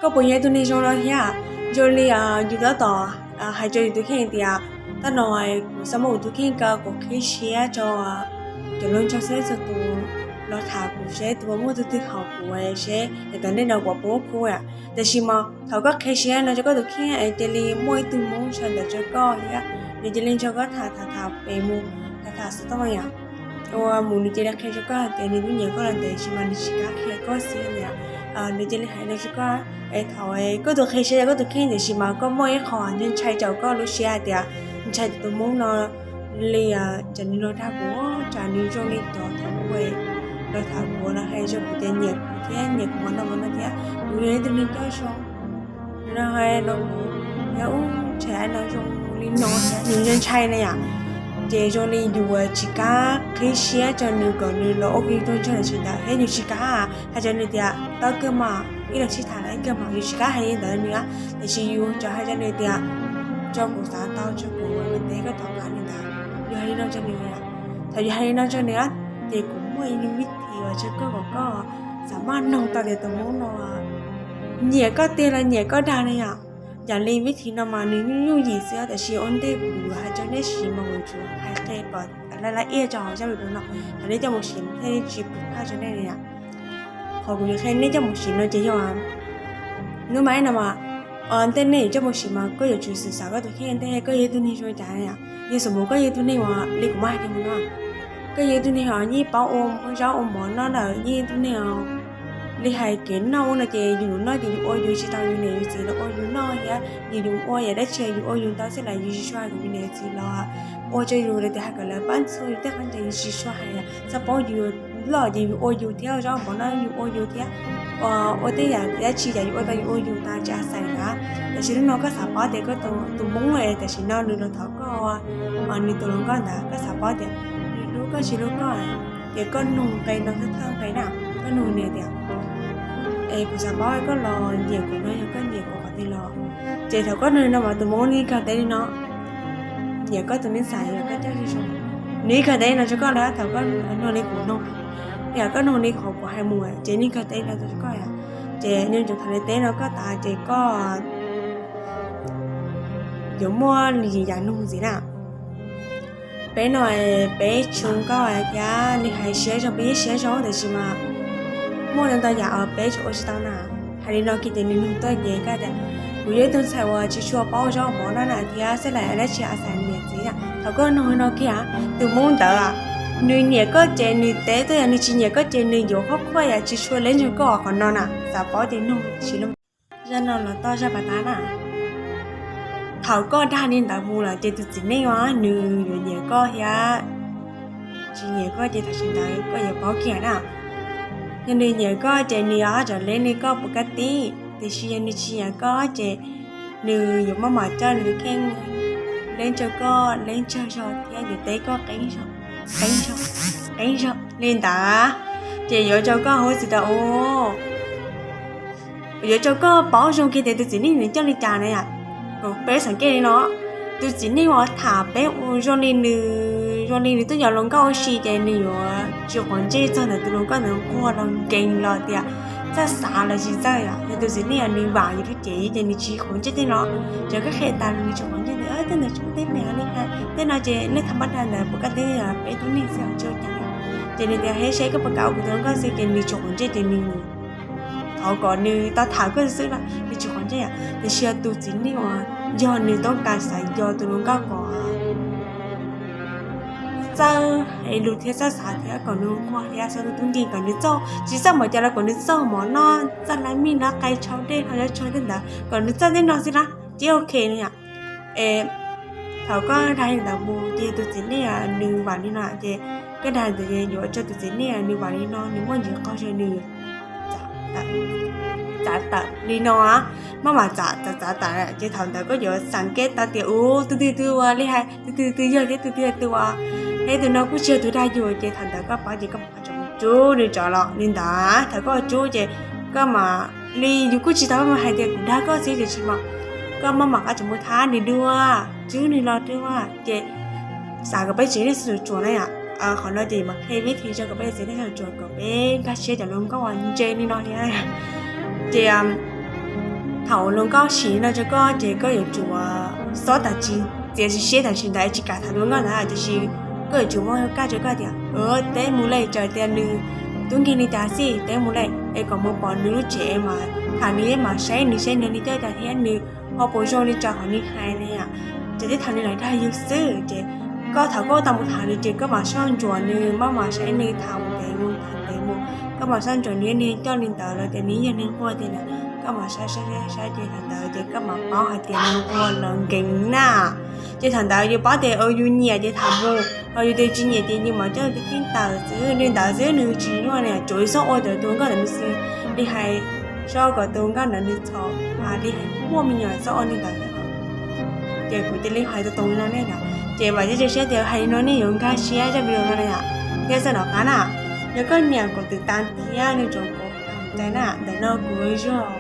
Koj puas yog ib tug neeg zoo no thiab? Zoo li yus tab tom hais rau yus tus kheej tias, tab no kuv xav muab kuv tus kheej kaw kom qhib siab rau cov hluas nraug txhua leej txhua tus los tham kuv seb tus puas muaj tus twg haum kuv seb yav tom ntej no kuv puas muaj khub. Tiam sis mas thaum koj qhib siab no rau koj tus kheej es cia li muaj ib tug hmoob sawv ntawd rau koj thiab nws cia li nrog koj tham tham tham pem mus, tham tham xov tooj yom, ua mus nws cia li qhia rau koj hais tias nws kuj nyiam koj los tiam sis mas nws tsis kam qhia koj xwb tias, nws cia li hais no rau koj. Es thaum koj tus qhib siab rau koj tus kheej tiam sis mas koj muaj ib qho ntshai ntshai rau koj lub siab hais tias ntshai tus hmoob no li, tsam nws los dag kuv, tsam nws zoo li cov thaum ub los tham kuv los hais rau kuv tias nyiam kuv thiab nyiam kuv ua no ua no thiab kuv yog ib tug neeg coj zoo no hais no kuv, yog ub ntshai no zoo li no thiab nws ntshai ntshai na yom. Ces zoo li yus tsis kam qhib siab rau nws kom nws los ua ke tuag nrog nws tsis ntawd thiab yus tsis kam hais rau nws tias tau kawg mas ib los sib tham los ib kawg mas yus tsis kam hais li ntawd nws, tiam sis yus tsuas hais rau nws tias tso kuv xav tau tso kuv ua teb koj tom qab li ntawd. Yus hais li no rau nws, thaum yus hais li no rau nws ces kuv muaj ib lub vib thim uas tso koj kom koj xav maj noog tau tias tus hmoob no nyiam koj tiag los nyiam koj dag na yom. Yam li vib thim no mas nws yooj yooj yim xwb tiam sis ua ntej kuv yuav hais rau nej siv mas kuv tsuas hais qhia kom laj laj iaj rau hauv zaj video no, thaum nej coj mus siv thiaj li tsis pom phaj rau nej li yom. Qhov kuv yuav qhia nej coj mus siv no ces yog hnub mas no mas, ua ntej nej yuav coj mus siv mas koj yuav tsum xav xav koj tus kheej ua ntej koj yog ib tug neeg zoo li cas na yom. Yog xam mus koj yog ib tug neeg uas li kuv muab hais tias mus no, koj yog ib tug neeg uas yeej paub ua zaub ua mov noj na, yeej ib tug neeg li hais kev noj ua no ces yus noj ces yus ua yus tsis tau yus niam yus txiv los ua yus noj thiab, yus ua yam dab tsi yus ua yus tau xwb los yus tsis tshua hais kom yus niam yus txiv los ua rau yus los tias hais kom lawv pab ntxhua yus tej qhov ntawd yus tsis tshua hais, txhob paub yus loj ces yus ua yus thiab, zaub mov noj yus ua yus thiab, ua tej yam dab tsi yam yus ua tau yus ua yus tas tsis a xais na. Tiam sis hnub no koj xav paub tias koj tus hmoob tam sim no nws los thov koj, nws tus hluas nkauj ntawd koj xav paub tias nws hlub koj tsis hlub koj, ces koj nug nqe no thawj thawj nqe na, koj nug nws tias es kuv xav paub koj los nyiam kuv no yog koj nyiam kuv qhov twg los. Ces thaum koj nug no mas tus hmoob nws kawg teb li no, nyiam koj tus neeg xaiv los koj coj zoo zoo, nws kawg teb li no rau koj lawm thaum koj nug li kuv nug, yog koj nug li qhov kuv hais mus ces nws kawg teb li no rau koj, ces nws tseem tham li teb no koj tas ces koj yuav muaj li yam nug ntxiv na. Peb no peb tsis nkauj thiab nws hais siab zoo peb yeej siab zoo tiam sis mas muaj ntau ntau yam uas peb tsis ua tsis tau na. Hais li no kiag ces nws nug tuaj ces koj tias kuv yog ib tug ntxhais uas tsis tshua paub zaub mov noj na thiab xab lais dab tsi a xais niam txiv na. Thaum koj nug no kiag tus hmoob ntawd nws nyiam koj ces nws teb tuaj, yog nws tsis nyiam koj ces nws yuav qhuab qhuaj yam tsis tshua leeb ntseg koj qhov no na. Xav paub ces nug siv lub zaj no los tau zaj pas tas na. Thaum koj dag li ntawd mus lawm ces tus txiv neej uas nws yuav nyiam koj thiab tsis nyiam koj ces tam sim ntawd koj yuav paub kiag na. Yog nws nyiam koj ces nws yuav rov leeb li koj puv kab tib, tiam sis yog nws tsis nyiam koj ces nws yuav maj mam coj nws kheej leeb ntseg koj, leeb ntseg zog thiab yuav teb koj qeeb zog, qeeb zog, qeeb zog li ntawd, ces yuav rau koj huv txiv tas u yuav rau koj paub zoo kiag tias tus txiv neej nws coj li cas na yom. Peb xav kej li no, tus txiv neej uas tham peb ua zoo li nws, zoo li nws twb yog hluas nkauj ua si ces nws yuav tsis quav ntsej txog ntawm tus hluas nkauj ntawd nquag los nkees los tias txawj xav los tsis txawj yom. Yog tus txiv neej nws vam yus lub cev ces nws tsis quav ntsej tej no. Cov koj qhia tas los nws tsis quav ntsej tias tej ntawd tsis muaj teeb meem li cas, tej no ces nej tham npaj dag ntawd puas kaj teb peb tub neeg xwb tsis ua cas. Ces nws tias he seb koj puas kam ua kuv tus hluas nkauj xwb ces nws tsis quav ntsej ces nws thov kom nws tau tham koj xwb na, nws tsis quav ntsej. Tiam sis yog tus txiv neej uas yog nws toob kas xav yog tus hluas nkauj kom txawj hais lus thiab txawj xav thiab kom nws nquag thiab xav tus tub nkeeg kom nws txawj, tsis txawj mov cas los kom nws txawj mov noj, txawj hlais mij hlais qe, tshau dej hlais tsho tej ntawd kom nws txawj tej no xwb na, ces ok no yom. Es thaum koj dag li ntawd mus ces tus txiv neej nws vam li no ces koj dag ntawd yuav rau tus txiv neej nws vam li no, nws muaj ntsis qaug zog nws txav tawm li no, maj mam txav txav txav tawm ces thaum ntawd koj yuav xav kej tau tias ub tus twg tus ua li hais, tus twg tus yog thiab tus twg tus ua, thiab tus no kuj tsis yog tus dag yus ces thaum ntawd koj paub ces koj mam rub nws rov los li ntawd. Thaum koj rub ces koj mam li yus kuj tsis tau maj mam hais tias kuv dag koj xwb tiam sis mas koj maj mam qab tseem mus thab nws dua, rub nws los dua ces xav kom peb tsev neeg sib tsuam tsuam na yom. Qhov no ces mam qhia vib thi rau kom peb tsev neeg sib tsuam tsuam kom peb nkag siab cov hluas nkauj uas ntse li no thiab. Ces thaum luag nkauj sim no rau koj ces koj yuav tsum xob tas tsis txiav tsis siab tam sim ntawd tsis kam tham luag nkauj ntawd, tiam sis koj yuav tsum muaj kaj rau koj tias, peb mus li, txawm tias nws tub nkeeg li cas xij peb mus li, es kom mus pom nws lub tsev mas tham nws, mam saib nws saib nws li coj cas thiab nws ho puas zoo li cas qhov nws hais na yom. Ces tib tham nws lam dag yus xwb ces koj thaum koj tau mus tham nws ces koj mam soj ntsuam nws, maj mam saib nws tham mus ntev mus tham ntev mus, koj mam soj ntsuam nws, nws coj li ntawd los tias nws yog neeg quaj tiag na, koj mam saib saib saib ces thaum ntawd ces koj mam paub hais tias nws ua lawv nkees na. Ces thaum ntawd yus paub tias yus nyiam ces tham mus, ho yus tias tsis nyiam ces yus mam coj tus kheej tawm xwb li ntawd xwb, nws tsis muaj na, tsuas yus txhob ua cov tus nkauj ntawd nws xwb, li hais txhob kom tus nkauj ntawd nws txhom, li hais muaj me nyuam txhob ua li ntawd. Ces kuv cia li hais tau tau li no ne yom, ces vam thiab cia siab tias hais li no nej yuav nkag siab zaj video no na yom. Thiab xav nov qab na, yog koj nyiam kuv tus tas thiab nws tsoom kuv cai na, ntawm no kuv zog